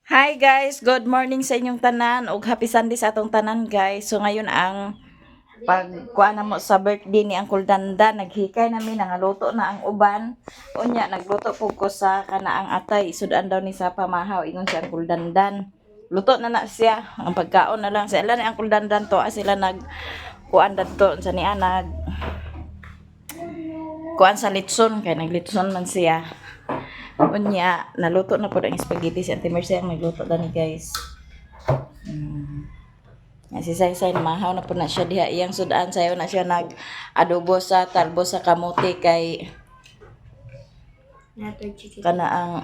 Hi guys, good morning sa inyong tanan ug happy Sunday sa atong tanan, guys. So ngayon ang pagkuan na mo sa birthday ni Uncle Dandan, naghikay nami, nangaluto na ang uban. Unya nagluto pud ko sa kanaang atay, sudan daw ni sa pamahaw, ingon si Uncle Dandan. Luto na na siya, ang pagkaon na lang sila ni Uncle Dandan to, ah, sila nag kuan dadto sa niya, nag kuan sa litson kay naglitson man siya. Unya, naluto na po ang spaghetti. Si Auntie Mercy ang nagluto dani, guys. Nga si Saysay, namahaw na po na siya diha iyang sudan, sayo na siya nag adobo sa talbo sa kamote kay kana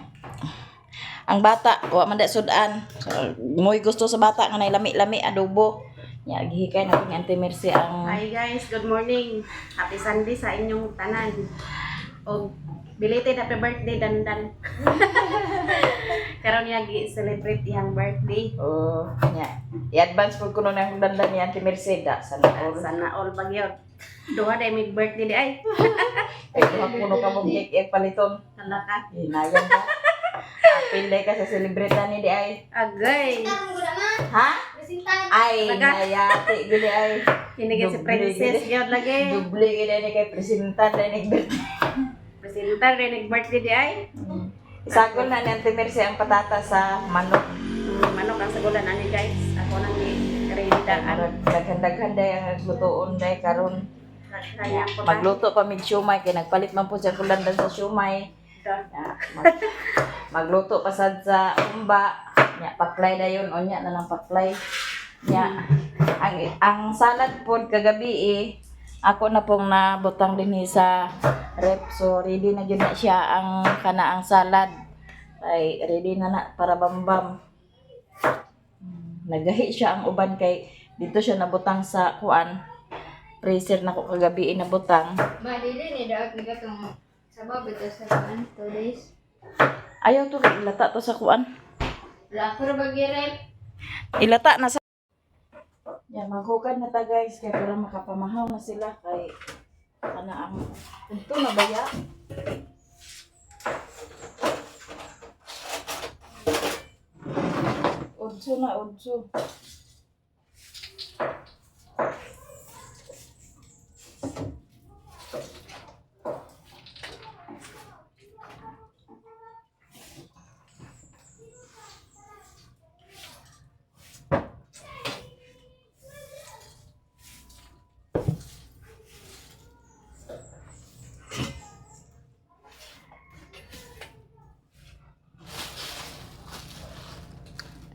ang bata wa man da sudan. So, mo'y gusto sa bata nga nay lami-lami adobo. Nya gihikay na po ni Auntie Mercy ang Hi guys, good morning. Happy Sunday sa inyong tanan. O belated happy birthday, Dandan. Karon niya gi-celebrate iyang birthday. Oh, nya. I-advance po kuno ng dandan ni Auntie Mercy da sana all. Sana all bagyo. Duha day mig birthday di ay. Ay, duha kuno ka mong cake iyang paliton. Hala ka. Hinayan ka. Apil day ka sa celebrate ni di ay. Agay. Ha? Ay, Talaga? nayati gini ay. Kini gyud si Doble Princess gini. gyud lagi. Doble gini ni kay presentan day ni birthday. Presentar day nag birthday di ay. Isagol na ni Auntie Mercy ang patata sa manok. Manok ang sagulan ani, guys. Ako nang gi ready daan. Arag daghan-daghan day ang naglutoon day karon. Kanya ko Magluto pa mig siomay kay nagpalit man po siya kulandan sa siomay. Ya, magluto pa sad sa umba. Nya paklay dayon, unya na lang paklay. Nya ang salad pod kagabi eh ako na pong nabutang dinhi sa rep, so ready na gyud na siya ang kana ang salad. Ay, ready na na para bambam. Nagahi siya ang uban kay dito siya nabutang sa kuan, freezer na ko kagabi eh, nabutang. Ma, dili ni daag ni katong sabaw bitaw sa kuan, 2 days. Ayaw to kay ilata to sa kuan. Wala ko ra bagirep. Ilata na sa. Ya, maghukad na ta, guys, kay para makapamahaw na sila kay ana ang ito na baya. Udso na, udso.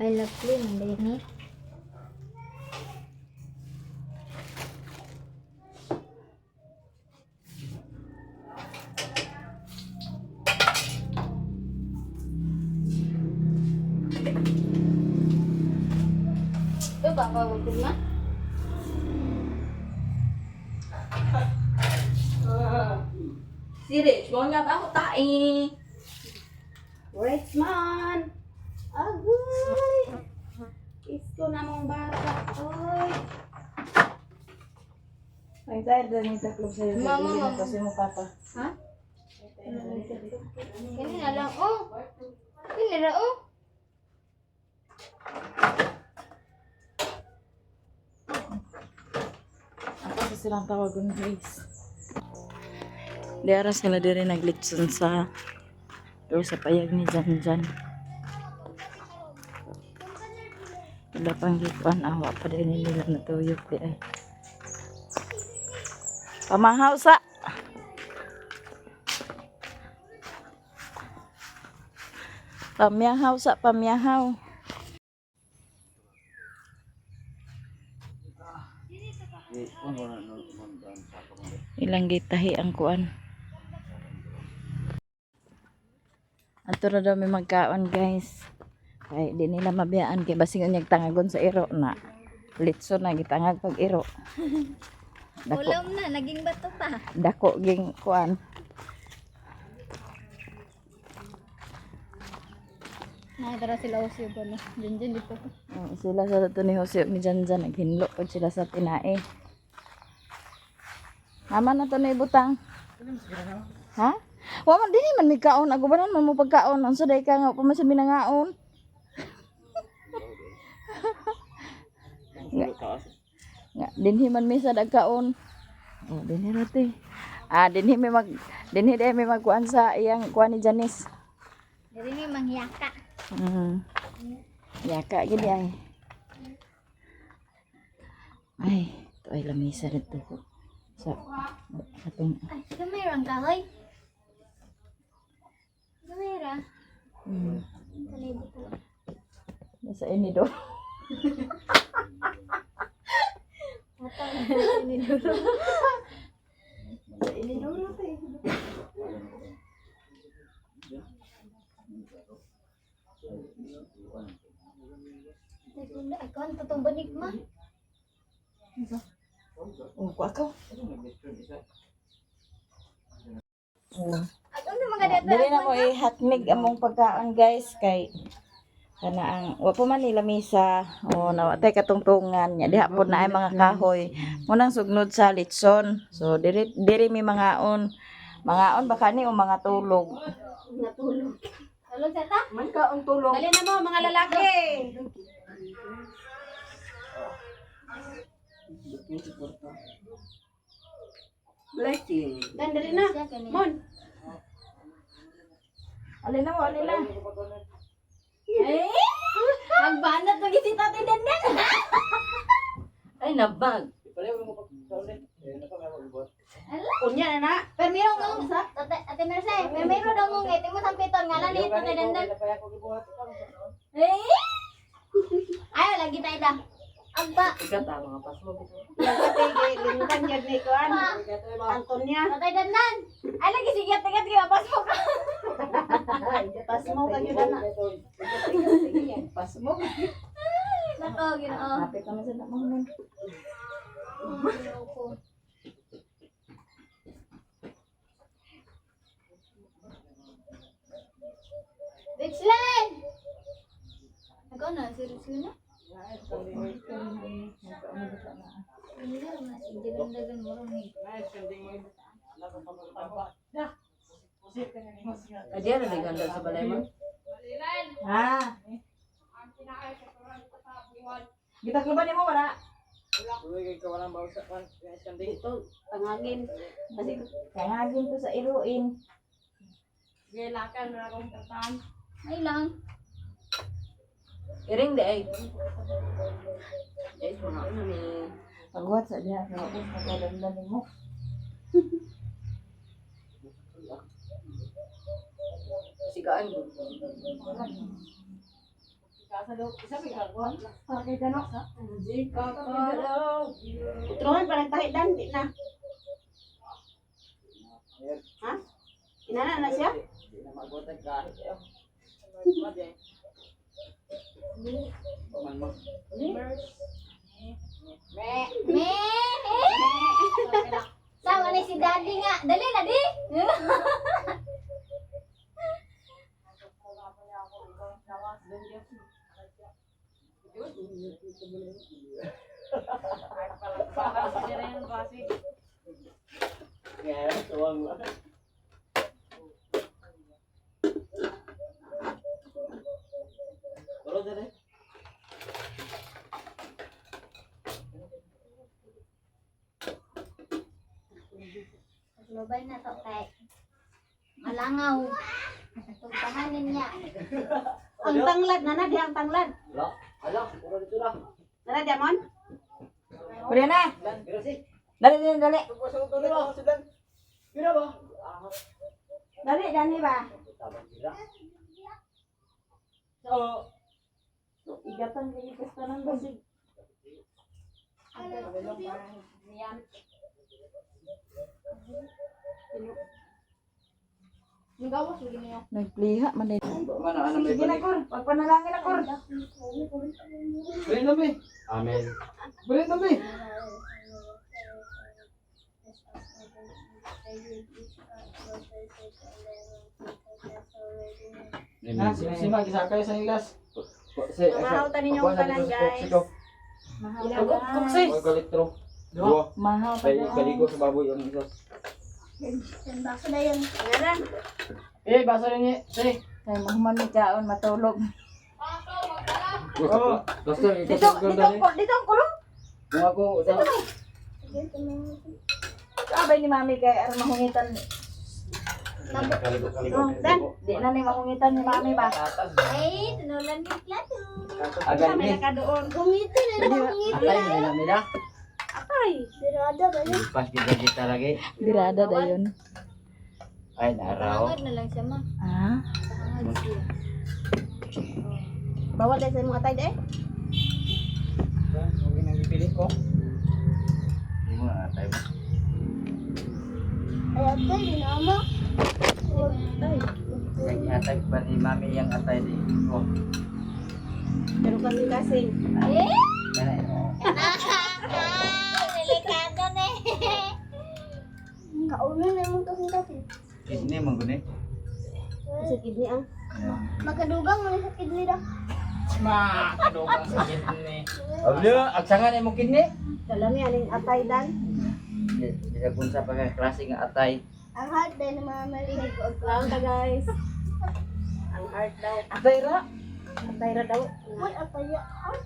I love you, man, ni. Ito ba pa na? Si Rich, mo nga ba ako tae? Rich man. Agoy. Isko na mong bata. Oy. Ay, tayo dali sa club sa'yo. Mama, mama. Kasi mo papa. Ha? Kini na lang, oh. Kini ra, oh. Ako sa silang tawagon, guys. Di aras sila diri naglitson sa do sa payag ni Janjan. Wala pang gikuan, awa pa din nila natuyok di ay. Pamahaw sa! Pamyahaw sa pamyahaw. Ilang gitahi ang kuan. Ato ra daw may magkaon, guys. Kay di nila mabiyaan kay basing unyag tangagon sa iro na. Litso na gitangag pag iro. Dako, Ulam na, naging bato pa. dako ging kuan. Nakatara sila Osio ba no? Diyan diyan dito. Sila sa to ni Jose ug ni Janjan naghinlo pud sila sa tinae. Ama na to na ibutang. Ha? Wa man dinhi man may kaon, agubanan man mo pagkaon. Unsa day ka nga pa man sa minangaon? Nga dinhi man mi sa dagkaon. Oh, dinhi ra te. Ah, dinhi mi mag dinhi dai mi magkuan sa iyang kuan ni Janice. Diri mi mangyaka. Yaka gid ay. Ay, ito ay lamisa dito ko. Sa atong Ay, gamay ra ang kahoy. Gamay ra. Kanay buto. Nasa ini do. Ato ni duro. Sa ini do te. Ay, kuan to tong banig ma. Oh, kuha ko. Oh. At unsa mga data? Dili na mo i-hotmig among pagkaon, guys, kay kana ang wa pa man ni lamisa o nawatay katungtungan nya diha pod na ay mga kahoy munang sugnod sa litson, so diri diri mi mangaon mangaon baka ni o mga tulog. Natulog. Tulog sa ta? Man ka ang tulog. Dali na mo mga lalaki. Blessing. Dan dali na. Mon. Alin na mo, alin na. Eh? Ang banat lagi si Tatay Dandan. Ay, nabag. Unya na na. Pero meron ngong Tatay Ate Merce, pero meron daw ngong ngiti mo sampiton nga lang ni Tatay Dandan. Eh? Ay, lagi tayo da. Agba. Ate lingkan gyud ni kuan. Antonia. Tatay Dandan. Ay, lagi sige tigat tigat pasok ka. Pasmo ka gyud na. Pas mo. Nako, Ginoo. Hapit naman sa namang. Ginoo. Richland! Ikaw na, si Richland na? Hindi na, si Dagan-dagan mo rin eh. Adi na ganda sa balay mo. Ha? Gitakluban nimo wala? Ito pangagin. Kasi Kangagin ko sa iruin. Ay lang. Iring di ay. Guys, mga ano ni. Pagwat sa diha sa ubos magdadamdam nimo. Sigaan mo. Utrohan pa nagtahi dan di na. Ha? Inana na siya? Me! Sama na si Daddy nga. Dali na, di! Global na to kay malangaw. Tugpanganin niya. Ang tanglad nana di ang tanglad. Nana di mon. Pwede na. Dali, dali, dali. Dali, dali ba? So, igatan kay kastanan basig. Nagpliha man din. Sige na kor, pagpanalangin na kor. Amen. Ah, si Mag, isakay sa ilas. Mahaw ta ninyong tanan guys. Kuksi. Galitro. Dua. Mahaw pa Kay daw. kaligo sa baboy ang isa. Yan baso na yun. Nana. Eh, basa rin niya. Si. Kay mahuman ni kaon matulog. Oh. Basta Dito, dito, dito ang kulong. Kung ako, Abay ni mami kay aron mahungitan. Kaligo, kaligo. Dan. Di na ni mahungitan ni mami ba? Ay, tinulan yung plato. Agad May ni. nakadoon. Gumiti na lang, gumiti. Atay, may namila. Atay. Birada ba yun? Lipas kita kita lagi. Birada dayon. Ay, naraw. Pahangad na lang siya, ma. Ah. Pahangad siya. Bawal dahil sa mga atay eh. Huwag nang ipili ko. Hindi mo na atay mo. Ay, atay, di na ama. Kaya atay pa ni mami yang atay di. Oh, Pero kasi kasi. Eh? kana oh. Ah, delikado na eh. Kauna na yung kasing-kasing. Kidney man guni. Sa kidney ang. Makadugang mo na sa kidney daw. Ma, kadugang sa kidney. Ablo, agsangan imong kidney. Kalami aning atay dan. Di di kung sa pagka klase nga atay. Ang heart dahil na mga malilig ko. Kaon ta guys. Ang heart daw. Atay ra. Atay ra daw. Uy, ataya. Heart.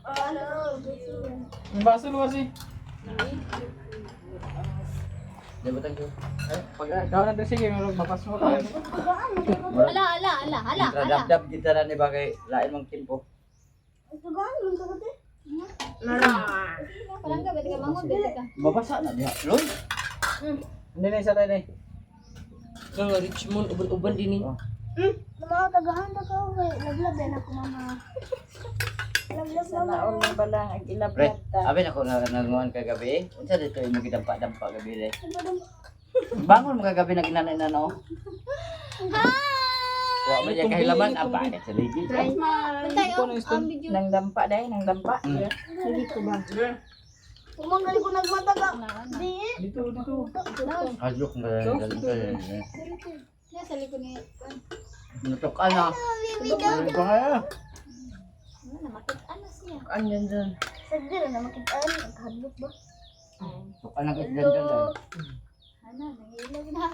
Ano? Ang baso luwas eh. Di ba thank you. Pag ikaw na din sige, meron mapasok ka. Ala, ala, ala, ala, ala. Dabdab kita na ni bagay lain mang timpo. Tugaan, mun ka kate. Nara. Palangga, ba't ka bangon? Ba't ka? Mabasa na diha. Loy. Hindi na isa tayo na eh. So, Richmond, uban-uban din eh. Mga tagahan ta ka, okay. Lablab din ako, mama. Lablab, Sa mama. naon mo ba lang ang Pre, ilablab ta. abi na ko na nanguan kagabi. Unsa dito imo gidampa-dampa gabi le? Bangon mo kagabi na ginanay na no. Wa man ya kahilaman ang bakit sa ligi. Bantay, oh. Ang video. Nang dampa day, nang dampa. Umanggal ko nagmataga. Di. Dito, dito. Hadlok na. Nasa likod ni... Nutok ka na. Video. Ano pa kaya? Ano na, makit-ano siya. Anyan dyan. Sadya na makit-ano. Nagkahadlok ba? Tuk ka na kay dyan dyan. Ano, nangilog na.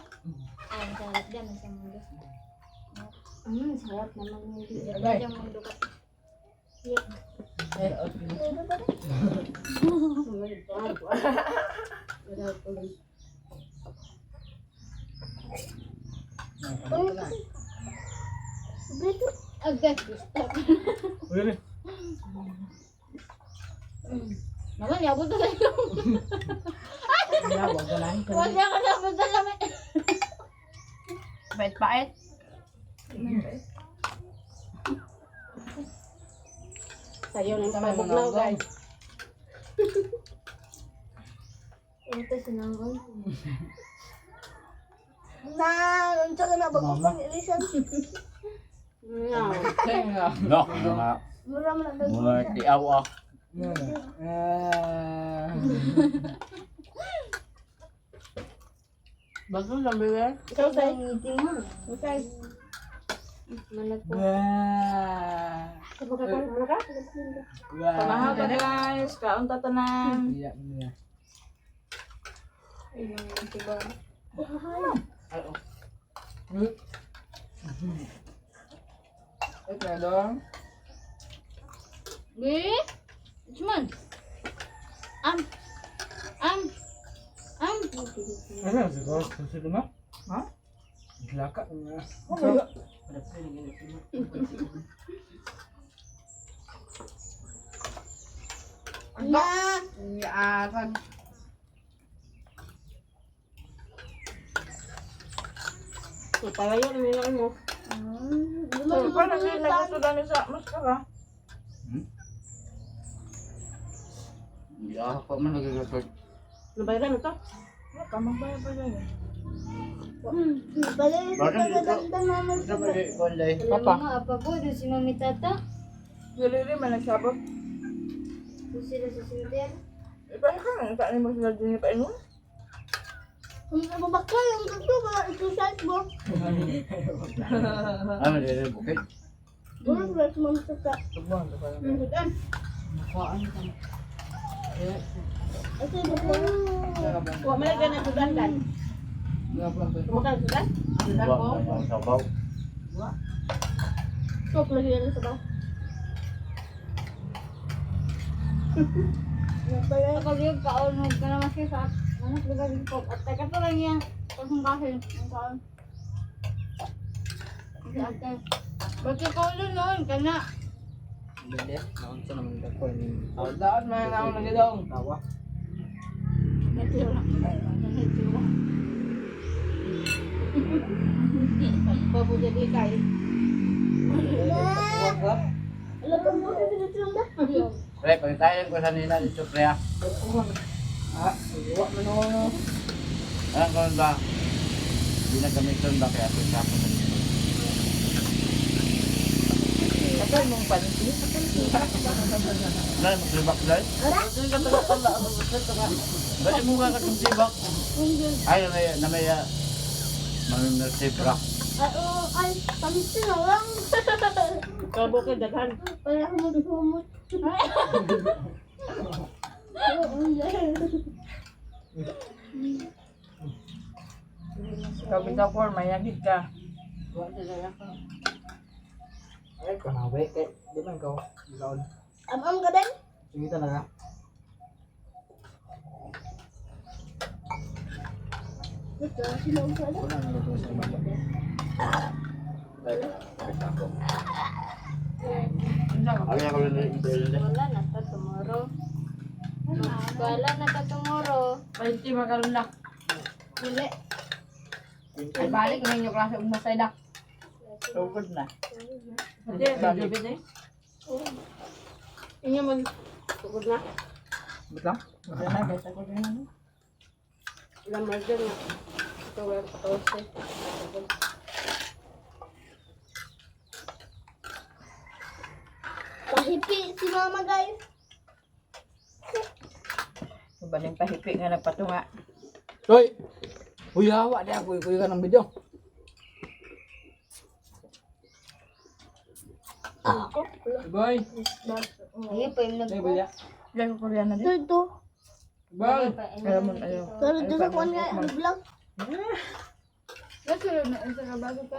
Ay, ang sarap dyan. Ang sa mundo. Sarap naman yung Sarap dyan mundo ka. Agad, stop. Uy, Naman, yabot na sa'yo. Wag na. Wala ka na sa lamin. Pait-pait. Sayo ng pabugnaw guys. Ito sinangon. Na, unsa ka na bago pang ilisan. No. No, mga Mura man na mga tiaw ah. Ah. Baso lang, bebe. Ikaw say. Ngiti mo. Say. Manag po. Bah. Mana ka? Bah. Pamahaw ka guys, kaon ta tanan. Iya, iya. Ay, kaya Bi? Cuman. Am. Am. Am. Ano, siguro, susunod mo? Ha? Laka. Na. Yaran. Palayo na nila mo. Parang hindi nagsusudan sa muska ka. Hindi ako man nagigipag. Nabayaran na to. Kamang ba pa yun? Balay sa Bakit dito? tagadagdan mama. Sa pag kulay. Papa. Mga apa po, doon si Mami Tata. Dili man nagsabot. Doon sila sa center. Iba ka na, taan mo sila dun yung painom. Ang mabakal, ang gusto ba? Exercise mo. Ano dito bukid? Doon ba si Mami Tata? Ito yung Wa man ka na sudan dan. Kumakan sudan? Sudan Wa ko. man sabaw. Sok lagi yan sa ba. Ako yung kaon mo ka naman siya sa anak lugar ko. At teka to lang yan. Kasing kasin. Ang kaon. Si ate. Ba't yung kaon noon? Kana. Bende, naunsa naman ka ko ni. Daot man ako nagidong. Tawa. Natura. Natura. Babo jadi kay. Alam mo ba dito lang ba? Pre, pagtayan ko sa nila dito, pre ah. Ah, wa man ako no. Alam ko ba? Hindi na gamiton ba kaya ito sa sa dito. Kapal mong panty. Dahil maglibak dahil? Bakit mo ka katong Ay, namay, namay, manunertibra. Ay, oo, ay, pamisi na lang. Kabo kay daghan. Wala akong maghumot. Oo, yeah. Ikaw bitaw ko, mayagid ka. Ay, kanawe kay di man ko. Gaon. Am-am ka din? Sige talaga. Ito, sila ang pala. Wala na luto sa baba. Ay, ako lang Wala na ta tomorrow. Wala na ta tomorrow. 20 makaroon na. Dili. Ay balik ninyo klase ug masay dak. Tugod na. Balik. Inyo mo. Tugod na. Ba't lang? Wala na, guys. Ako din na. Ilang margin na. Ito walang 14. Tugod. Pahipi si mama guys. Baling pahipi nga nagpatunga. Hoy. Uy, hawa di ako kuy ka ng video. Ako. Boy. Ay, pa yung nag Ay, boy. Lalo ko na Ito, ito. Boy. Alam mo, ayaw. Pero doon sa kuwan nga, ano vlog? Nasunod na sa kabago pa.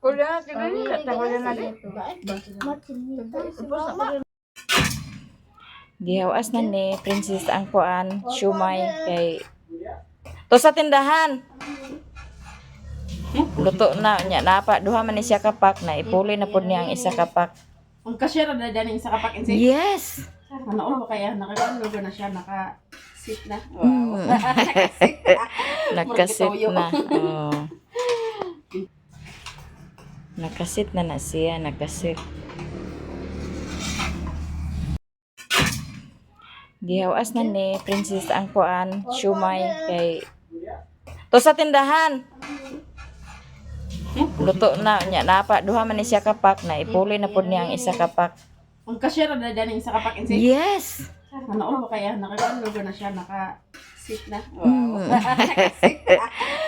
Kuya, tignan niyo. na din. Martin. Si mama. Gihawas na ni Princess ang kuan, siomay kay To sa tindahan. Luto na niya napa duha man ni siya kapak na ipuli na pud niya ang isa kapak. Ang cashier na dyan yung sa kapak insi. Yes. Ano ba kaya nakakalog na siya naka sit na. Wow. Nakasit na. Oh. Nakasit na na siya, nakasit. Gihawas na ni Princess ang kuan, siomay kay To sa tindahan. Luto na niya napa duha man ni siya kapak na ipuli na pud niya ang isa kapak. Ang cashier na dyan yung sa kapak insi. Yes. Ano ba kaya nakakalog na siya naka sit na. Wow.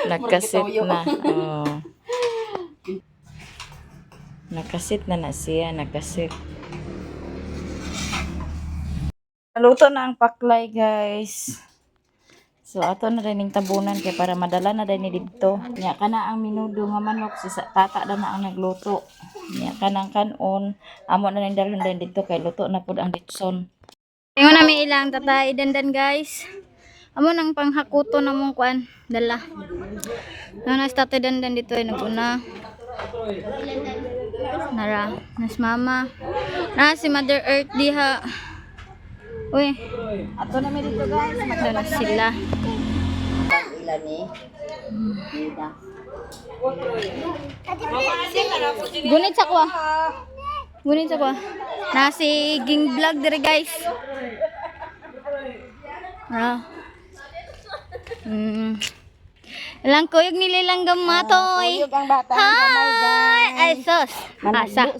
Nakasit na. Oh. Nakasit na na siya, nakasit. Luto na ang paklay, guys. So ato na rin yung tabunan kay para madala na din ni didto. Nya kana ang minudo nga manok si tata na ang nagluto. Nya kanang kanon amo na rin dalhon din didto kay luto na pud ang litson. Ingon na may ilang tatay dandan guys. Amo nang panghakuto na mong kuan dala. Ano na si tatay dandan dito ay naguna. Nara, nas mama. Na si Mother Earth diha. Uy, Ato na mi dito guys. dala sila. Gunit sa kuha. Gunit sa kuha. Na si Ging Vlog dire guys. Ah. Ilang kuyog nila ilang gamatoy. Ang bata. Hi! Ay, sos. Asa.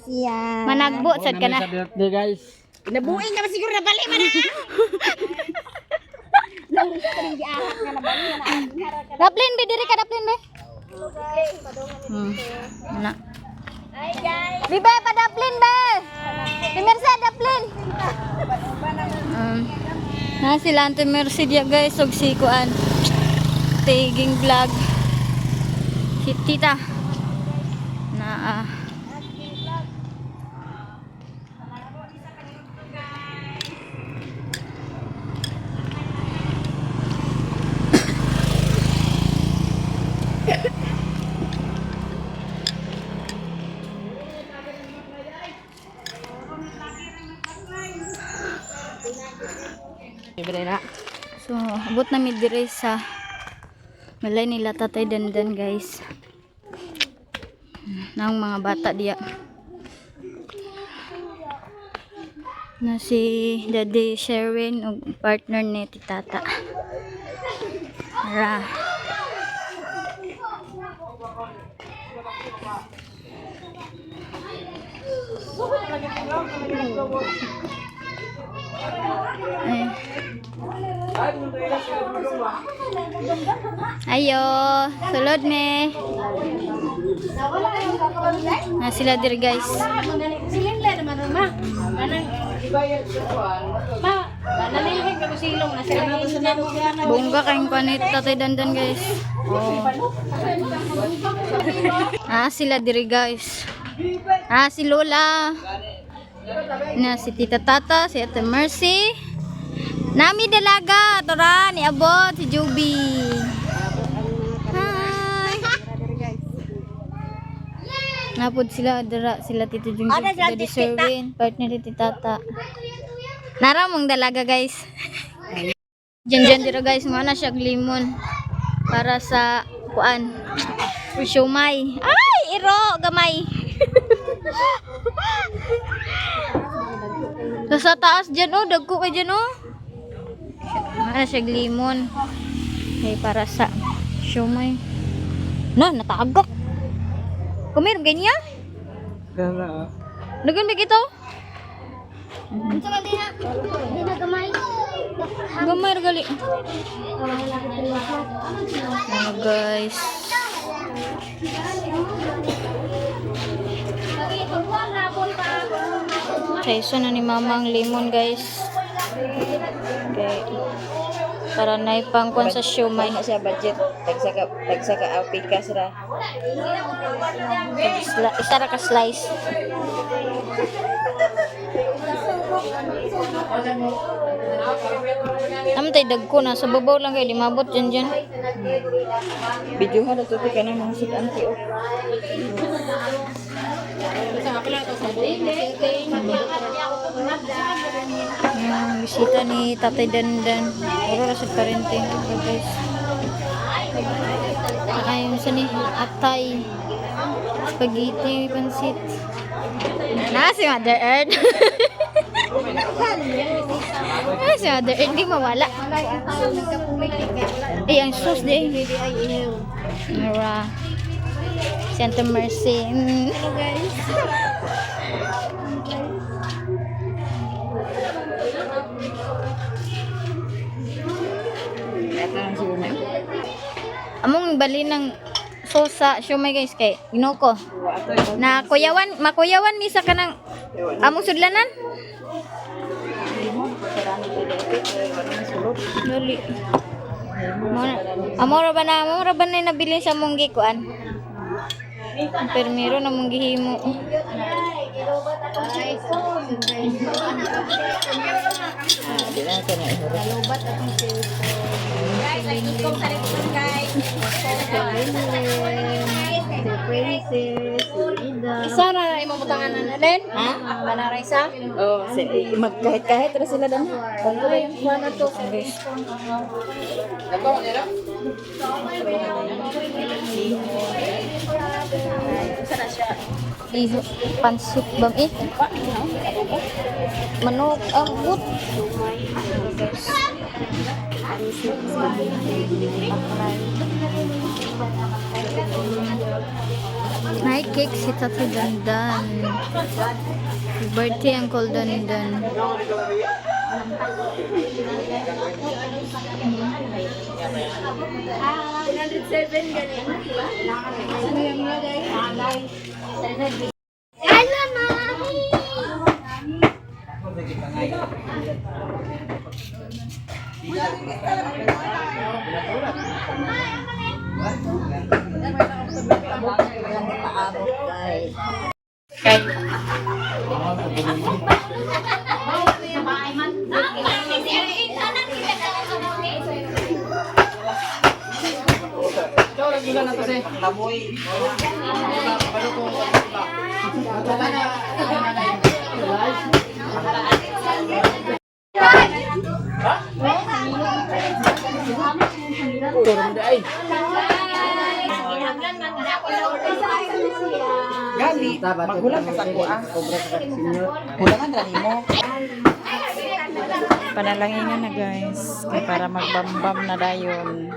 Managbo, sad ka na. Sa birthday guys. Nabuing ka ba siguro na bali man Daplin, be. Diri ka, daplin, be. Ana. Bibe, padaplin, be. Timersa, daplin. Na sila ang Mercy diya, guys. Og si Kuan. Tiging vlog. Si Tita. Na, ah. Libre na. So, abot na mi dire sa balay nila Tatay Dandan, guys. Nang mga bata diya. Na si Daddy Sherwin ug partner ni Tita Tata. Ra. Eh. Ayo, sulod me. Na sila dir, guys. Silin lang naman ma. Kanang Ma, nanilhig ko silong na sila. Bongga kayong panit Tatay Dandan, guys. Oh. Ah, sila dir, guys. Ah, si Lola. Na si Tita Tata, si Ate Mercy. Nami dalaga, tora ni Abot, si Juby. Hi. Napod sila dira sila Tito Jungjun, si Daddy Sherwin, partner ni Tita Tata. Nara mong dalaga, guys. Diyan diyan dira, guys, mo na siya og limon para sa kuan. Siomay. Ay, iro gamay. So, sa taas dyan, oh, dagko kay dyan, oh. Ano siya, limon. Okay, para sa siomay. No, natagok. Kumir, ganyan? Gana. Dagan ba kito? Unsa man din na? Di na gamay. Gamay ra gali. Ano, guys. Kaysa na ni mama ang limon, guys. Okay. Para naipangkuan sa siomay. Na siya budget tagsa ka pikas ra. Isa ra ka slice. Naman tayo dagko na. Sa babaw lang kayo. Limabot dyan dyan. Videohan na to ka na mga sudanti oh. Yung bisita ni Tatay Dandan. Puro ra sa parenting. Ito, guys. Ayun sa ni Atay. Spaghetti, pansit. Na si Mother Earth. Na si Mother Earth. Hindi mawala. Eh, ang sauce di eh. Mara. Santa Mercy. Mm. Among bali ng sauce sa siomay, guys, kay Ginoo ko. Na kuyawan, makuyawan misa ka ng among sudlanan. Dali. Amo ra ba na nabili sa among gikuan? Permiro na mong gihimo. Isa na imong butangan na Len? Ha? Manara isa? Oh, si, magkahit-kahit ra sila dan. Kung ko yung kuan na to. Iho, pansit bang eh? Manok, ang but. May cake si Tata Dandan. Birthday Uncle Dandan. Hello, mami. Gali, magulang ka sa kuha. Kulangan ra nimo. Panalanginan na guys. Kay para magbambam na dayon.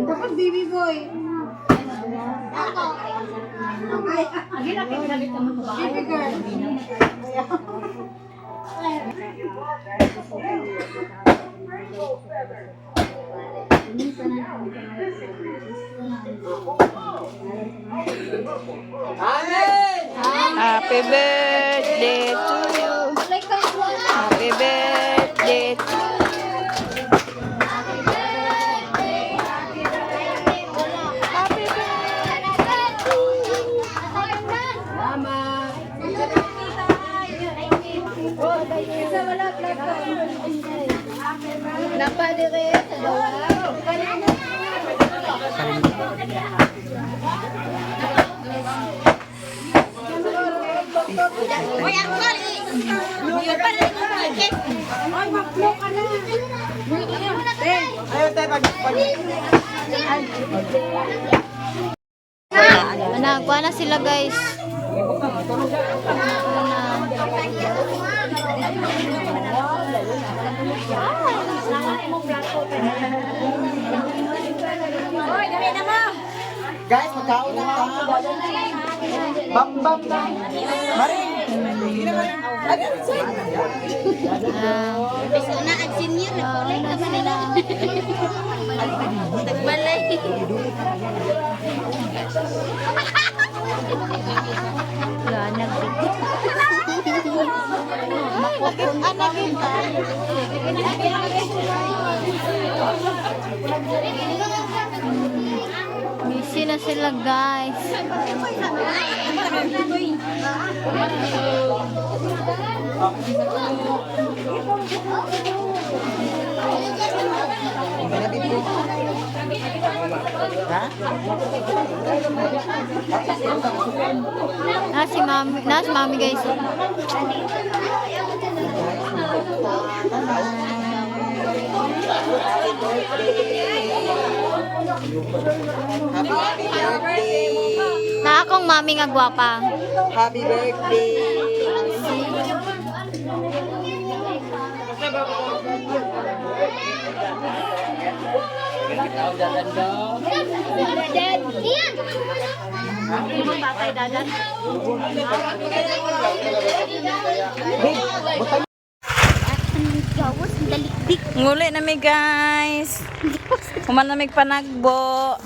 Dapat baby boy. Baby girl. Happy birthday to you. Happy birthday to you. Happy birthday. Napa dire sa gawa. Ayaw tayo pag pag Nagkuha na sila guys. Ana. Guys, magkaon na ta. Bam bam na. Maring. Hindi na maring. Ay, sorry. Una at senior, nagkulay ka ba nila? Nagbalay. Ganag. Busy na sila guys. Na si mami guys. Happy birthday. Na akong mami nga gwapa. Happy birthday. Nguli na mi guys. Human na mig panagbo.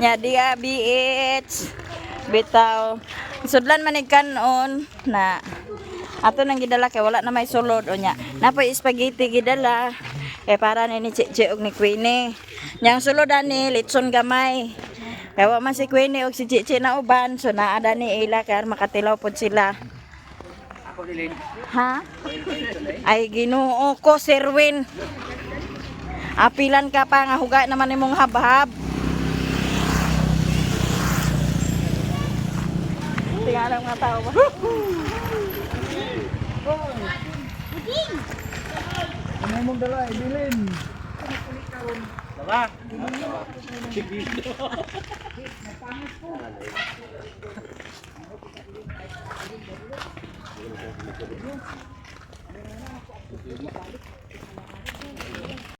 Nya di BH. Bitaw. Sudlan man ni kanon na ato nang gidala kay wala na may sulod o nya. Napoy spaghetti gidala. Kay para ni ni Chichi og ni Queenie. Nya ang sulod ani litson gamay. Kay wa man si Queenie og si Chichi na uban so naa ni ila kay makatilaw pod sila. Ha? Ay Ginoo ko Sirwin. Apilan ka pa nga huga naman imong habhab. Tingala mga tao ba? Ano mong dala, ibilin.